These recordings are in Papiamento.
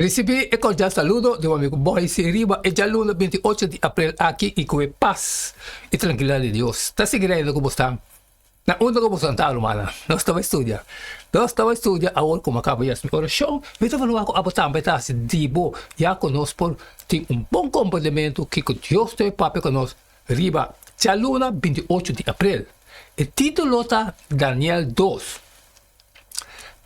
Risibí e kordial saludo di bo amigu Boyce riba e djaluna 28 di aprel aki i ku e pas i trankilidat di Dios ta sigui reina ku bo sta na unda ku bo sta rumannan. Nos ta bai studia. Nos ta bai studia awor ku mi a kaba yas mi orashon. Mi ta verwagt ku abo tambe ta hasi di bo ya ku nos por tin un bon komprendementu kiko Dios ta papia ku nos riba djaluna 28 di aprel. E titulo ta Daniel dos.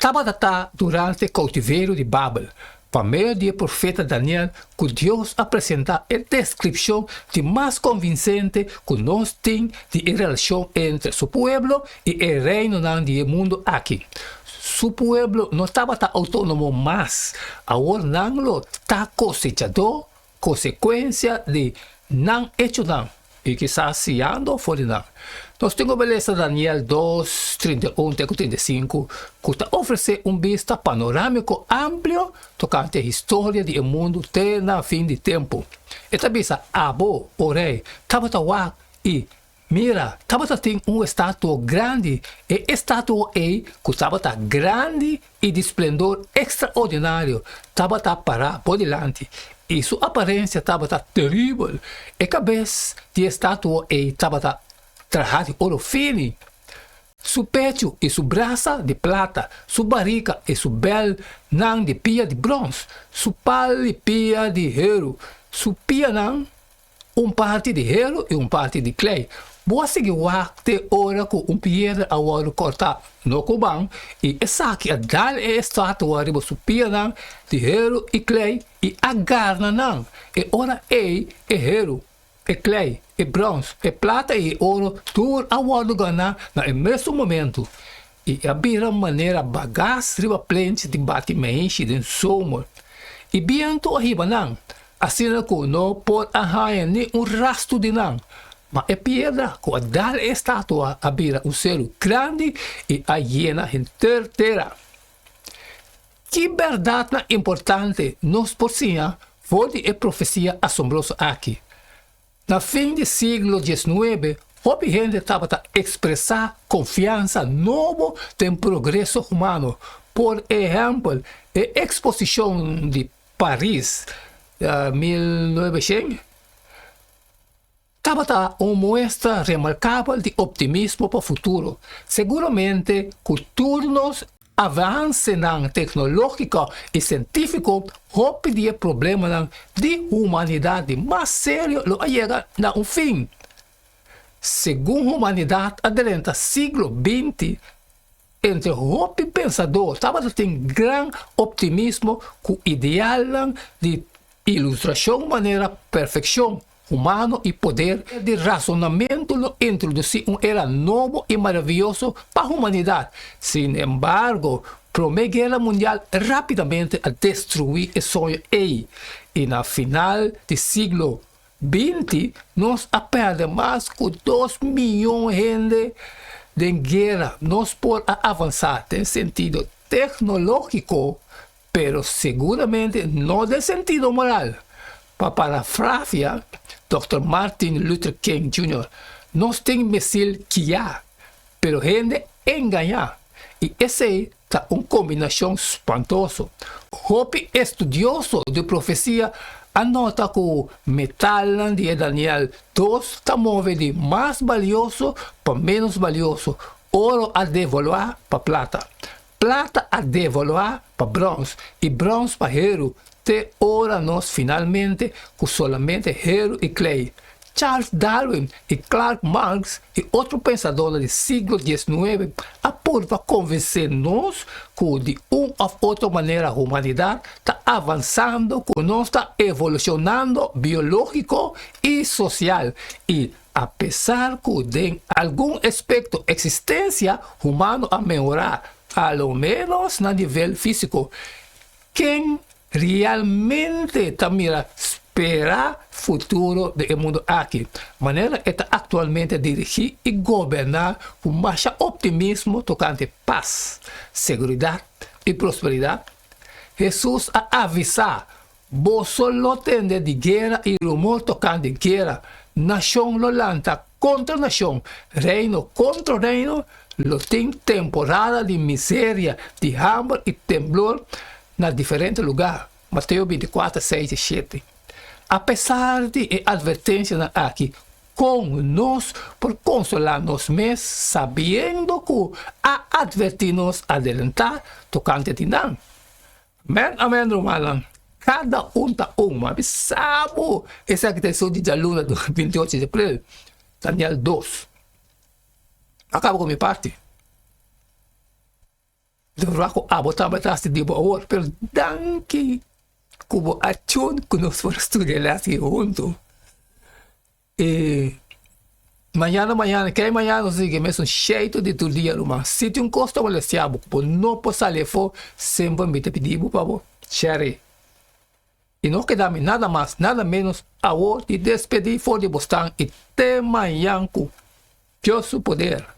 Tabata ta durante koutiverio di Babel, pa medio di e profeta Daniel, ku Dios a presentá e deskripshon di mas konvinsente ku nos tin di e relashon entre Su pueblo i e reinonan di e mundu aki. Su pueblo no tabata outónomo mas, awor nan lo ta kosechadó konsekuensia di nan echonan i kisas siñando for di nan. Nos tin ku belesa Daniel dos, 31 te ku 35, ku ta ofresé un bista panorámiko amplio tokante e historia di e mundu te na fin di tempu. E ta bisa, Abo, o rei, tabata wak i Mira, tabata tin un estatuo grandi, e estatuo ei ku tabata grandi i di splendor ekstraordinario tabata pará bo dilanti, i su aparensia tabata teribel. E kabes di e estatuo ei tabata trahá di oro fini, su pechu i su brasa di plata, su barika i su bèlnan di pia di bròns, su pal di pia di heru, su pianan Un parti di heru i un parti di klei. Bo a sigui wak te ora ku un piedra a wòrdu kòrtá, no ku ban, i esaki a dal e estatua riba su pianan di heru i klei i a garna nan. E ora ei e heru, e klei, e bròns, e plata i e oro tur a wòrdu ganá na e mesun momentu, i a bira manera bagas riba plenchi di bati meishi den zomer, i bientu a hiba nan. Asina ku no por a haña ni un rastu di nan. Ma e piedra ku a dal e estatua a bira un seru grandi i a yena henter tera. Ki bèrdatnan importante nos por siña for di e profesia asombroso aki? Na fin di siglo diesnuebe, hopi hende tabata ekspresá konfiansa nobo den progreso humano. Por ehèmpel, e eksposishon di Paris, 1900, tabata un muestra remarkabel di optimismo pa futuro. Seguramente ku tur nos avansenan teknológiko i sientífiko, hopi di e problemanan di humanidat di mas serio lo a yega na un fin. Segun humanidat a drenta siglo binti, Entre hopi pensadó tabata tin gran optimismo ku idealnan di ilustrashon manera perfekshon humano i poder di rasonamentu lo introdusí un era nobo i maravioso pa humanidat. Sin embargo, Promé Guera Mundial rápidamente a destruí e soño ei i na final di siglo 20, nos a pèrdè mas ku dos miyon hende den guera. Nos por a avansá den sentido teknológiko, pero seguramente no den sentido moral. Pa parafrafia Dòkter Martin Luther King Junior, nos tin misil kiá, pero hende engañá. I esei ta un kombinashon spantoso. Hopi estudioso di profesia a nota ku metalnan di e Daniel dos ta move di mas balioso pa ménos balioso, oro a devaluá pa plata, plata a devaluá pa bròns i bròns pa heru, te ora nos finalmente ku solamente heru i klei. Charles Darwin i Clark Marx i otro pensadónan di siglo diesnuebe a purba konvensé nos ku di un òf otro manera humanidat ta avansando, ku nos ta evolushonando biológiko i sosial i apesar ku den algun aspekto eksistensia humano a mehorá, a lo ménos na nivel físiko. Ken realmente ta mira spera futuro di e mundu aki, manera e ta aktualmente dirigí i goberná ku masha optimismo tokante pas, seguridat i prosperidat? Hesus a avisá, Boso lo tende di guera i rumor tokante guera, nashon lo lanta kontra nashon, reino kontra reino, lo tin temporada di miseria, di hamber i temblor na diferente lugá. Mateo 24, 6 i 7. Apesar di e atvertensianan aki, kon nos por konsolá nos mes sabiendo ku a atvertí nos adelantá tokante di nan? Amen, amen, rumannan. Kada un ta un. Ma bisa bo, esaki ta esun di djaluna 28 di aprel, Daniel 2. A kaba ku mi parti. Mi ta proba ku abo tambe ta hasi di bo awor, pero danki ku bo a tune ku nos por studia e les aki huntu. I mañana mañana, kei mañana nos ta sigui mesun sheitu di tur dia ruman. Si tin un kos ta molestia bo ku bo no por sali afó, semper mi ta pidi bo pa bo share. I no keda mi nada mas, nada ménos awor di despedí for di bo stan i te mañan ku Dios su poder.